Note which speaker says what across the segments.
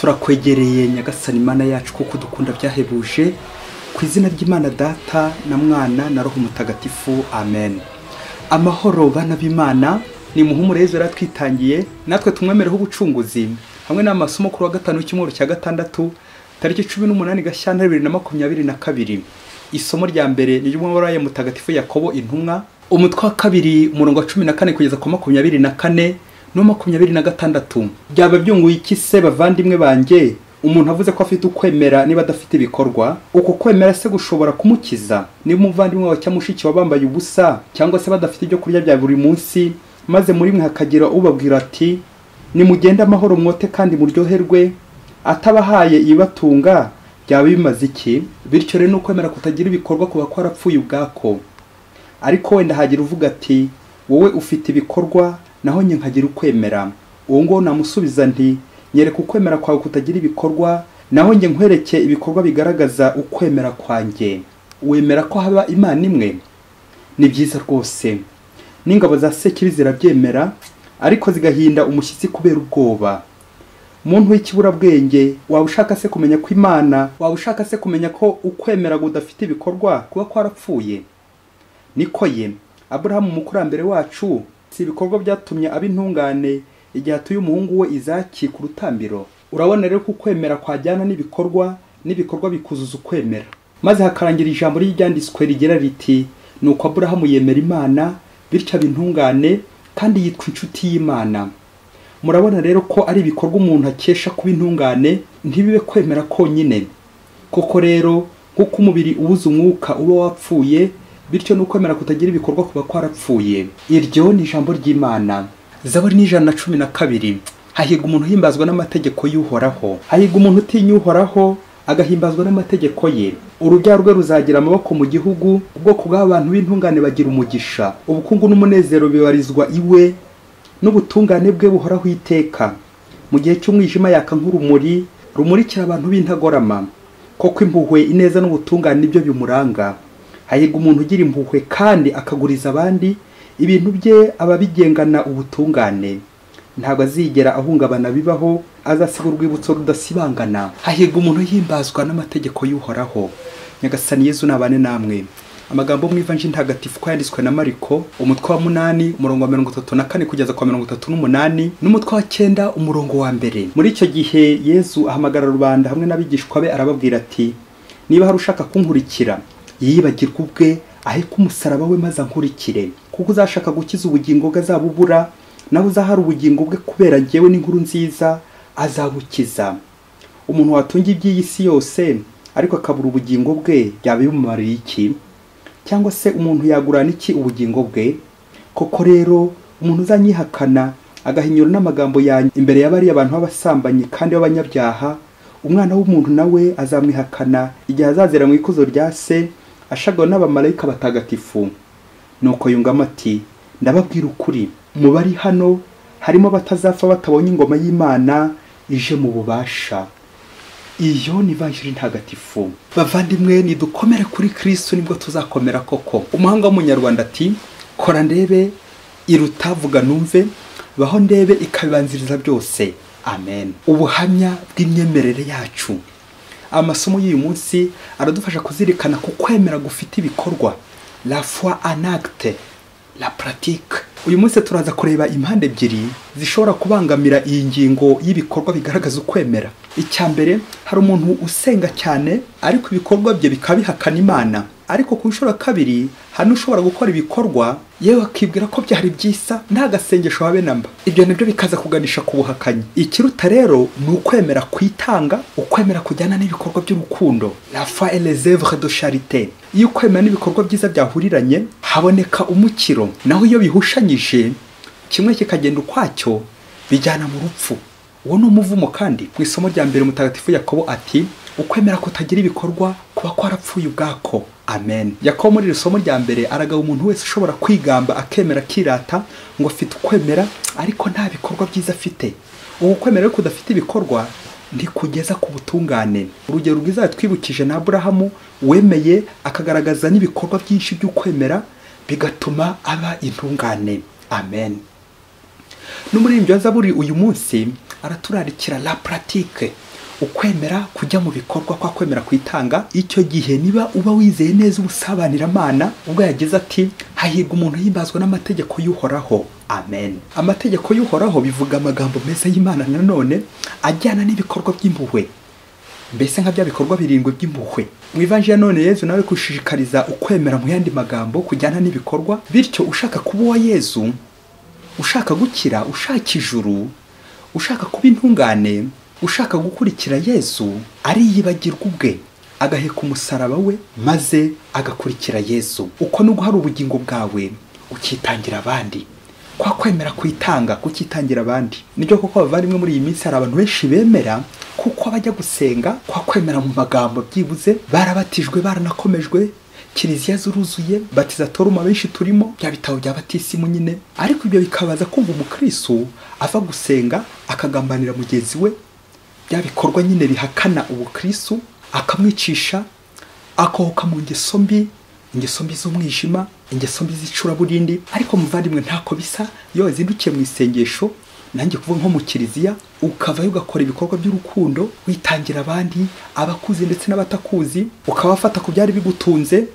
Speaker 1: Turakwegereye Nyagasani Imana yacu kuko dukunda byahebuje, ku izina ry'Imana Data na Mwana na Roho Mutagatifu, amen. Amahoro bana b'Imana, ni muhumure Yezu yaratwitangiye natwe tumwemereho ubucunguzi, hamwe n'amasomo kuri wa gatanu w'icyumweru cya gatandatu tariki 18 Gashyantare 2022. Isomo rya mbere ni ry'umwabaraye Mutagatifu Yakobo intumwa, umutwe wa kabiri umurongo wa 14 kugeza ku 24 no 26. Byaba byunguye iki se bavandimwe banjye umuntu avuze ko afite ukwemera niba adafite ibikorwa? Uko kwemera se gushobora kumukiza? Niba umuvandimwe wawe cyangwa mushiki wawe bambaye ubusa cyangwa se badafite ibyo kurya bya buri munsi, maze muri mwe hakagira ubabwira ati nimugende amahoro mwote kandi muryoherwe, atabahaye ibibatunga, byaba bimaze iki? Bityo rero ukwemera kutagira ibikorwa kuba kwarapfuye ubwako. Ariko wenda hagira uvuga ati wowe ufite ibikorwa naho njye nkagira ukwemera. Uwo ngo namusubiza nti nyereka ukwemera kwawe kutagira ibikorwa, naho njye nkwereke ibikorwa bigaragaza ukwemera kwanjye. Wemera ko haba Imana imwe? Ni byiza rwose. N'ingabo za Sekibi zirabyemera, ariko zigahinda umushyitsi kubera ubwoba. Muntu w'ikiburabwenge, waba ushaka se kumenya ko Imana, waba ushaka se kumenya ko ukwemera kudafite ibikorwa kuba kwarapfuye? Niko ye, Aburahamu umukurambere wacu, si ibikorwa byatumye aba intungane igihe atuye umuhungu we Izaki ku rutambiro? Urabona rero ko ukwemera kwajyana n'ibikorwa, n'ibikorwa bikuzuza ukwemera. Maze hakarangira ijambo ry'ibyanditswe rigira riti nuko Aburahamu yemera Imana, bityo aba intungane kandi yitwa inshuti y'Imana. Murabona rero ko ari ibikorwa umuntu akesha kuba intungane, ntibibe kwemera konyine. Koko rero nk'uko umubiri ubuze umwuka uba wapfuye, bityo n'ukwemera kutagira ibikorwa kuba kwarapfuye. Iryo ni ijambo ry'Imana. Zaburi ni 112. Hahirwa umuntu uhimbazwa n'amategeko y'Uhoraho. Hahirwa umuntu utinya Uhoraho agahimbazwa n'amategeko ye. Urubyaro rwe ruzagira amaboko mu gihugu, ubwoko bw'abantu b'intungane bagira umugisha. Ubukungu n'umunezero bibarizwa iwe, n'ubutungane bwe buhoraho iteka. Mu gihe cy'umwijima yaka nk'urumuri rumurikira abantu b'intagorama. Koko impuhwe, ineza n'ubutungane nibyo bimuranga. Hahirwa umuntu ugira impuhwe kandi akaguriza abandi ibintu bye, ababigengana ubutungane. Ntabwo azigera ahungabana bibaho, azasiga urwibutso rudasibangana. Hahirwa umuntu uhimbazwa n'amategeko y'Uhoraho. Nyagasani Yezu nabane namwe. Amagambo mu Ivanjiri ntagatifu ko yanditswe na Mariko, umutwe wa 8 umurongo wa 34 kugeza kwa 38 n'umutwe wa 9 umurongo wa 1. Muri icyo gihe Yezu ahamagara rubanda hamwe n'abigishwa be arababwira ati niba hari ushaka kunkurikira, yiyibagirwe ubwe, aheke umusaraba we maze ankurikire. Kuko uzashaka gukiza ubugingo bwe azabubura, naho uzahara ubugingo bwe kubera njyewe n'inkuru nziza azabukiza. Umuntu watunga iby'iyi si yose ariko akabura ubugingo bwe, byaba bimumariye iki? Cyangwa se umuntu yagurana iki ubugingo bwe? Koko rero umuntu uzanyihakana agahinyura n'amagambo yanjye imbere y'abari abantu b'abasambanyi kandi b'abanyabyaha, umwana w'umuntu nawe azamwihakana igihe azazera mu ikuzo rya se ashagawe n'abamarayika batagatifu. Nuko yungamo ati ndababwira ukuri, mu bari hano harimo batazapfa batabonye ingoma y'Imana ije mu bubasha. Iyo ni Ivanjiri ntagatifu. Bavandimwe, nidukomere kuri Kristo nibwo tuzakomera koko. Umuhanga w'umunyarwanda ati kora ndebe iruta vuga numve, baho ndebe ikabibanziriza byose. Amen. Ubuhamya bw'imyemerere yacu. Amasomo y'uyu munsi aradufasha kuzirikana ku kwemera gufite ibikorwa, la foi en acte, la pratique. Uyu munsi turaza kureba impande ebyiri zishobora kubangamira iyi ngingo y'ibikorwa bigaragaza ukwemera. Icya mbere, hari umuntu usenga cyane ariko ibikorwa bye bikaba bihakana Imana. Ariko ku nshuro kabiri, hari ushobora gukora ibikorwa yewe akibwira ko byari byisa nta gasengesho habe namba. Ibyo nabyo bikaza kuganisha ku buhakanyi. Ikiruta rero ni ukwemera kwitanga, ukwemera kujyana n'ibikorwa by'urukundo, la foi et les œuvres de charité. Iyo ukwemera n'ibikorwa byiza byahuriranye haboneka umukiro, naho iyo bihushanyije kimwe kikagenda ukwacyo bijyana mu rupfu. Uwo ni umuvumo. Kandi mu isomo rya mbere Mutagatifu Yakobo ati ukwemera kutagira ibikorwa kuba kwarapfuye ubwako. Amen. Yakobo muri iri somo rya mbere aragaba umuntu wese ushobora kwigamba akemera akirata ngo afite ukwemera ariko nta bikorwa byiza afite. Uwo kwemera ko kudafite ibikorwa ntikugeza ku butungane. Urugero rwiza twibukije na Aburahamu wemeye akagaragaza n'ibikorwa byinshi by'ukwemera bigatuma aba intungane. Amen. N'umuririmbyi wa Zaburi uyu munsi araturarikira la pratique, Ukwemera kujya mu bikorwa, kwa kwemera kwitanga. Icyo gihe niba uba wizeye neza ubusabanira-Mana, ubwo yagize ati hahirwa umuntu himbazwa n'amategeko y'Uhoraho. Amen. Amategeko y'Uhoraho bivuga amagambo meza y'Imana nanone ajyana n'ibikorwa by'impuhwe, mbese nka bya bikorwa birindwi by'impuhwe. Mu ivanjiri ya none Yezu nawe kushishikariza ukwemera mu yandi magambo kujyana n'ibikorwa. Bityo ushaka kuba uwa Yezu, ushaka gukira, ushaka ijuru, ushaka kuba intungane, ushaka gukurikira Yezu, ariyibagirwa ubwe agaheka umusaraba we maze agakurikira Yezu. Uko no guhara ubugingo bwawe ukitangira abandi, kwa kwemera kwitanga kukitangira abandi. Nibyo koko abavandimwe, muri iyi minsi hari abantu benshi bemera kuko bajya gusenga, kwa kwemera mu magambo byibuze barabatijwe, baranakomejwe, kiliziya zuruzuye, batiza toruma benshi turimo, bya bitabo bya batisimu nyine. Ariko ibyo bikabaza kumva umukristo ava gusenga akagambanira mugenzi we, bya bikorwa nyine bihakana ubukristo, akamwicisha, akohoka mu ngeso mbi, ingeso mbi z'umwijima, ingeso mbi z'icuraburindi. Ariko muvandimwe, ntako bisa iyo wazindukiye mu isengesho, nanjye kuvuga nko mu kiliziya, ukavayo ugakora ibikorwa by'urukundo, witangira abandi, abakuzi ndetse n'abatakuzi, ukabafata ku byari bigutunze,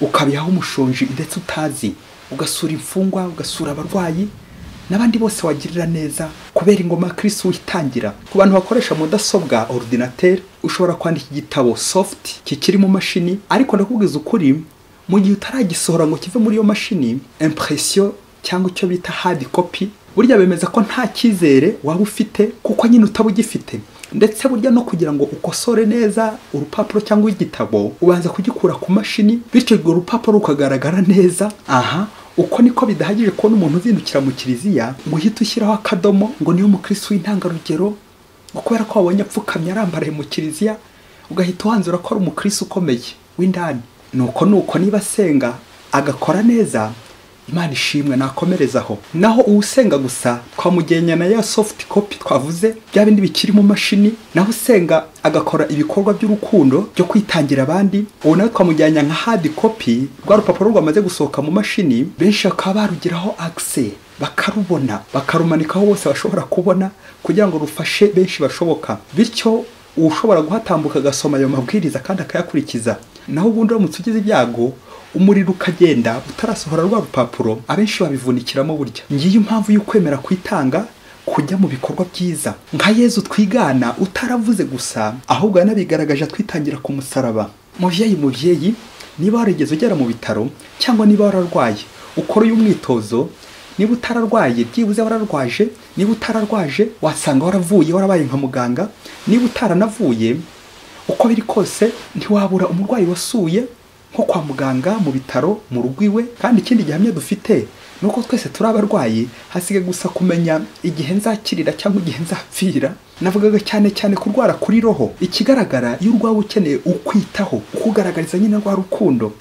Speaker 1: ukabihaho umushonji ndetse utazi, ugasura imfungwa, ugasura abarwayi n'abandi bose wagirira neza kubera ingoma Kristo witangira. Ku bantu bakoresha mudasobwa, ordinateur, ushobora kwandika igitabo soft kikiri mu mashini, ariko ndakubwiza ukuri, mu gihe utaragisohora ngo kive muri iyo mashini, impression cyangwa icyo bita hard copy, burya bemeza ko nta cyizere waba ufite, kuko nyine utaba ugifite. Ndetse burya no kugira ngo ukosore neza urupapuro cyangwa igitabo, ubanza kugikura ku mashini, bityo urwo rupapuro rukagaragara neza. Aha uko niko bidahagije kubona umuntu uzindukira mu kiliziya ngo uhite ushyiraho akadomo ngo niyo mukristo w'intangarugero, ngo kubera ko wabonye apfukamye arambaraye mu kiliziya ugahita uhanzura ko ari umukristo ukomeye w'indani. Nuko niba asenga agakora neza, Imana ishimwe, nakomerezaho. Naho usenga gusa twamugenya na ya soft copy twavuze, bya bindi bikiri mu mashini. Naho usenga agakora ibikorwa by'urukundo byo kwitangira abandi, uwo nawe twamujyanya nka hard copy, rwa rupapuro rwamaze gusohoka mu mashini, benshi bakaba barugiraho access, bakarubona, bakarumanikaho bose bashobora kubona, kugira ngo rufashe benshi bashoboka. Bityo ushobora guhatambuka agasoma ayo mabwiriza kandi akayakurikiza. Naho ubundi uramutse ugize ibyago umuriro ukagenda utarasohora rwa rupapuro, abenshi babivunikiramo burya. Ngiyo impamvu y'ukwemera kwitanga kujya mu bikorwa byiza nka Yezu twigana, utaravuze gusa ahubwo yanabigaragaje atwitangira ku musaraba. Muvyeyi, niba warigeze ugera mu bitaro cyangwa niba wararwaye, ukora uyu mwitozo. Niba utararwaye byibuze wararwaje, niba utararwaje wasanga waravuye, warabaye nka muganga. Niba utaranavuye, uko biri kose ntiwabura umurwayi wasuye nko kwa muganga, mu bitaro, mu rugo iwe. Kandi ikindi gihamya dufite nuko twese turi abarwayi, hasigaye gusa kumenya igihe nzakirira cyangwa igihe nzapfira. Navugaga cyane cyane kurwara kuri roho. Ikigaragara iyo urwaye ukeneye ukwitaho, ukugaragariza nyine rwa rukundo.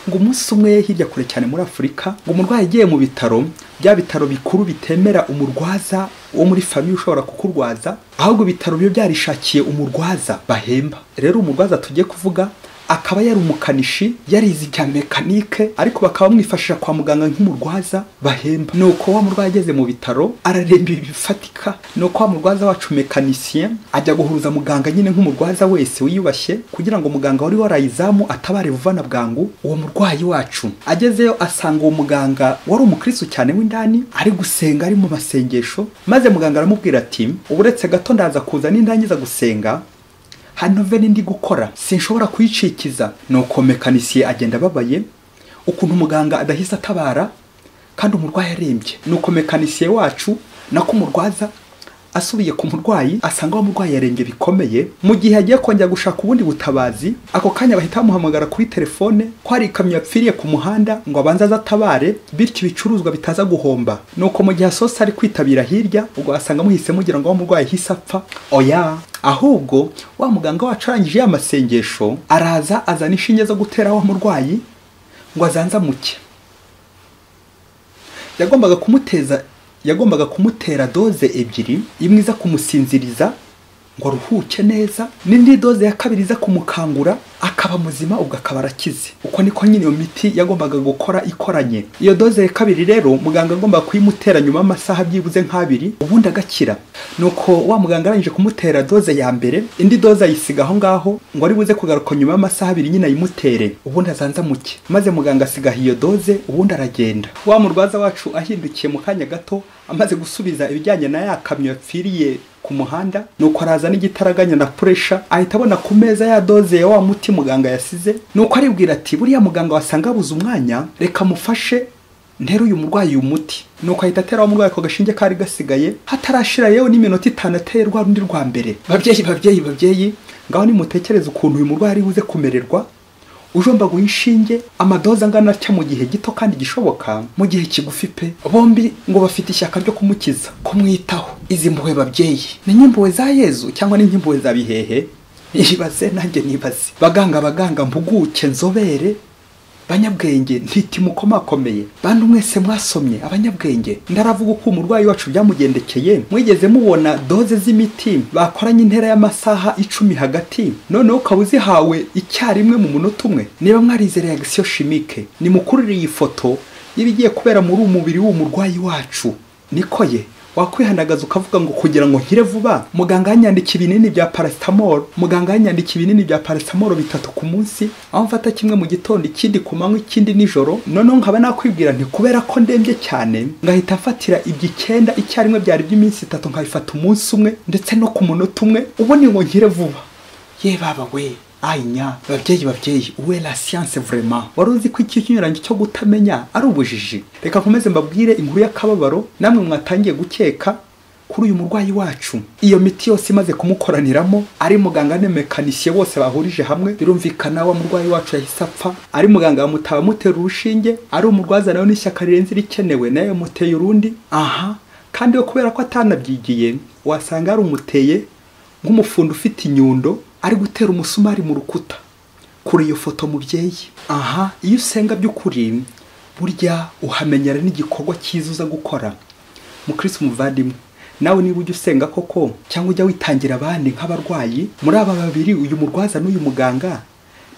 Speaker 1: Ngo umunsi umwe hirya kure cyane muri Afurika, ngo umurwayi agiye mu bitaro, bya bitaro bikuru bitemera umurwaza wo muri famille ushobora kukurwaza, ahubwo bitaro byo byarishakiye umurwaza bahemba. Rero umurwaza tugiye kuvuga akaba yari umukanishi, yarize ibya mekanike, ariko bakaba bamwifashisha kwa muganga nk'umurwaza bahemba. Nuko wa murwayi ageze mu bitaro araremba ibifatika, nuko wa murwaza wacu mekanisien ajya guhuruza muganga nyine nk'umurwaza wese wiyubashye, kugira ngo muganga wari warayizamu atabare vuba na bwangu uwo murwayi wacu. Agezeyo asanga uwo muganga wari umukristo cyane w'indani, ari gusenga, ari mu masengesho. Maze muganga aramubwira ati uburetse gato ndaza kuza nindangiza gusenga, hano ve ndi gukora sinshobora kuyicikiza. Nuko mekanisiye agenda ababaye ukuntu muganga adahise atabara kandi umurwayi arembye. Nuko mekanisiye wacu nako umurwaza asubiye ku murwayi, asanga wa murwayi yarembye bikomeye. Mu gihe agiye kongera gushaka ubundi butabazi, ako kanya bahita bamuhamagara kuri telefone ko hari ikamyo yapfiriye ku muhanda ngo abanze azatabare, bityo ibicuruzwa bitaza guhomba. Nuko mu gihe asosa ari kwitabira hirya, ubwo asanga muhise mugira ngo wa murwayi hise apfa. Oya, ahubwo wa muganga wacu arangije ya masengesho, araza azana inshinge zo gutera wa murwayi ngo azanzamuke. Yagombaga kumutera doze ebyiri, imwe iza kumusinziriza ngo aruhuke neza, n'indi doze ya kabiri iza kumukangura akaba muzima, ubwo akaba arakize. Uko niko nyine iyo miti yagombaga gukora ikoranye. Iyo doze ya kabiri rero muganga agomba kuyimutera nyuma y'amasaha byibuze nk'abiri, ubundi agakira. Nuko wa muganga arangije kumutera doze ya mbere, indi doze ayisiga aho ngaho ngo ari buze kugaruka nyuma y'amasaha abiri nyine ayimutere, ubundi azanza muke. Maze muganga asigaha iyo doze, ubundi aragenda. Wa murwaza wacu ahindukiye mu kanya gato, amaze gusubiza ibijyanye na ya kamyo yapfiriye ku muhanda, nuko araza n'igitaraganya na pressure, ahita abona ku meza ya doze ya wa muti muganga yasize. Nuko aribwira ati buriya muganga wasanga abuze umwanya, reka mufashe ntere uyu murwayi uyu muti. Nuko ahita atera wa murwayi ako gashinge kari gasigaye, hatarashira yewe n'iminota 5 ateye rwa rundi rwa mbere. Babyeyi babyeyi babyeyi, ngaho nimutekereze ukuntu uyu murwayi ari buze kumererwa ujomba guha inshinge amadoza angana atya mu gihe gito kandi gishoboka, mu gihe kigufi pe. Bombi ngo bafite ishyaka ryo kumukiza, kumwitaho. Izi mpuhwe babyeyi, ni nk'impuhwe za Yezu cyangwa ni nk'impuhwe za bihehe? Nibaze nanjye nibaze. Baganga baganga, mpuguke, nzobere, banyabwenge, ntiti mukomakomeye, bantu mwese mwasomye, abanyabwenge, ndaravuga uko umurwayi wacu byamugendekeye. Mwigeze mubona doze z'imiti bakoranye intera y'amasaha 10 hagati, noneho ukaba uzihawe icyarimwe mu munota umwe? Niba mwarize reaction chimique, nimukurire iyi foto y'ibigiye kubera muri umubiri w'umurwayi wacu. Niko ye wakwihandagaza ukavuga ngo kugira ngo nkire vuba, muganga yanyandika ibinini bya paracetamol, muganga yanyandika ibinini bya paracetamol 3 ku munsi, aho mfata kimwe mu gitondo, ikindi ku manywa, ikindi nijoro. Noneho nkaba nakwibwira nti kubera ko ndembye cyane, ngahita mfatira ibyo 9 icyarimwe byari by'iminsi 3, nkabifata umunsi umwe ndetse no ku munota umwe, ubundi ngo nkire vuba. Ye baba we, ainya babyeyi babyeyi, uwe la science vraiment. Wari uzi ko iki kinyuranyo cyo gutamenya ari ubujiji? Reka nkomeze mbabwire inkuru y'akababaro namwe mwatangiye gukeka kuri uyu murwayi wacu. Iyo miti yose imaze kumukoraniramo, ari muganga ne mekanisye bose bahurije hamwe, birumvikana wa murwayi wacu yahise apfa. Ari muganga bamutaba mutera urushinge, ari umurwaza nawe n'ishyaka rirenze rikenewe nayo muteye urundi. Aha kandi we kubera ko atanabyigiye, wasanga ari umuteye nk'umufundi ufite inyundo ari gutera umusumari mu rukuta. Kuri iyo foto mubyeyi, aha iyo usenga by'ukuri burya uhamenyera n'igikorwa cyiza uza gukora. Mukristo muvandimwe, nawe niba ujya usenga koko cyangwa ujya witangira abandi nk'abarwayi, muri aba babiri uyu murwaza n'uyu muganga,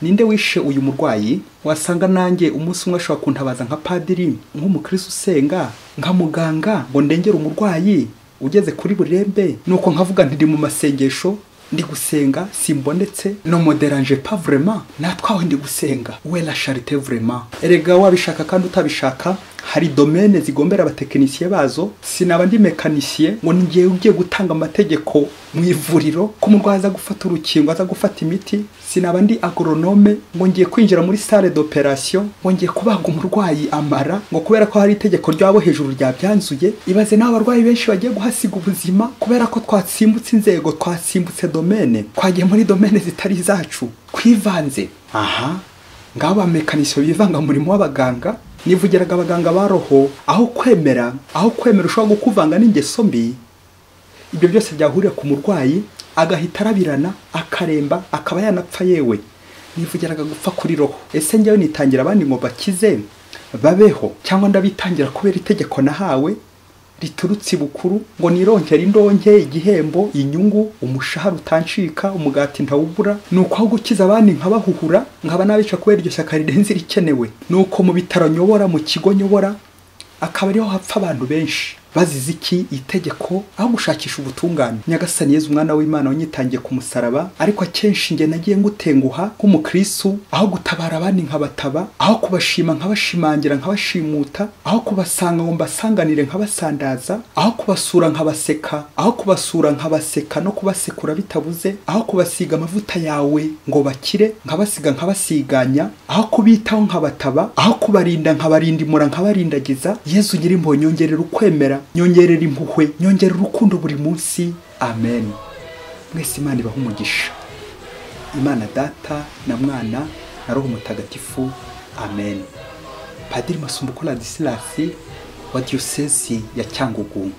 Speaker 1: ninde wishe uyu murwayi? Wasanga nanjye umunsi umwe ashobora kuntabaza nka padiri, nk'umukristo usenga, nka muganga, ngo ndengere umurwayi ugeze kuri burembe. Nuko nkavuga nti ndi mu masengesho, ndi gusenga, simbonetse, no me dérange pas vraiment, natwawe ndi gusenga. We la charité vraiment. Erega wabishaka kandi utabishaka, hari domaine zigombera abatekinisiye bazo. Sinaba ndi mekanisye ngo ngiye ugiye gutanga amategeko mu ivuriro ko umurwayi aza gufata urukingo, aza gufata imiti. Sinaba ndi agronome ngo ngiye kwinjira muri salle d'opération ngo ngiye kubaga umurwayi amara, ngo kubera ko hari itegeko ryabo hejuru ryabyanzuye. Ibaze naho abarwayi benshi bagiye guhasiga ubuzima kubera ko twasimbutse inzego, twasimbutse domaine, twagiye muri domaine zitari zacu, kwivanze. Aha ngabo ba mekanisye bivanga murimo w'abaganga. Nivugiraga abaganga ba roho, aho kwemera ushobora gukuvanga n'ingeso mbi, ibyo byose byahurira ku murwayi agahita arabirana, akaremba, akaba yanapfa. Yewe nivugiraga gupfa kuri roho. Ese njyewe nitangira abandi ngo bakize babeho, cyangwa ndabitangira kubera itegeko nahawe riturutse ibukuru ngo nironkere indonke, igihembo, inyungu, umushahara utancika, umugati ntawubura? Nuko aho gukiza abandi nkabahuhura, nkaba nabica kubera iryo shyaka rirenze rikenewe. Nuko mu bitaro nyobora, mu kigo nyobora, akaba ariho hapfa abantu benshi bazize iki? Itegeko, aho gushakisha ubutungane. Nyagasani Yezu umwana w'Imana wanyitangiye ku musaraba, ariko akenshi nge nagiye ngutenguha nk'umukristo, aho gutabara abandi nkabataba, aho kubashima nkabashimangira nkabashimuta, aho kubasanga ngo mbasanganire nkabasandaza, aho kubasura nkabaseka, aho kubasura nkabaseka no kubasekura bitabuze, aho kubasiga amavuta yawe ngo bakire nkabasiga nkabasiganya, aho kubitaho nkabataba, aho kubarinda nkabarindimura nkabarindagiza. Yezu nyirimpuhwe, nyongerera ukwemera, nyongerera impuhwe, nyongerera urukundo buri munsi. Amen. Mwese Imana ibahe umugisha. Imana Data na Mwana na Roho Mutagatifu. Amen. Padiri Masumbuko Ladislas wa Diyosezi ya Cyangugu.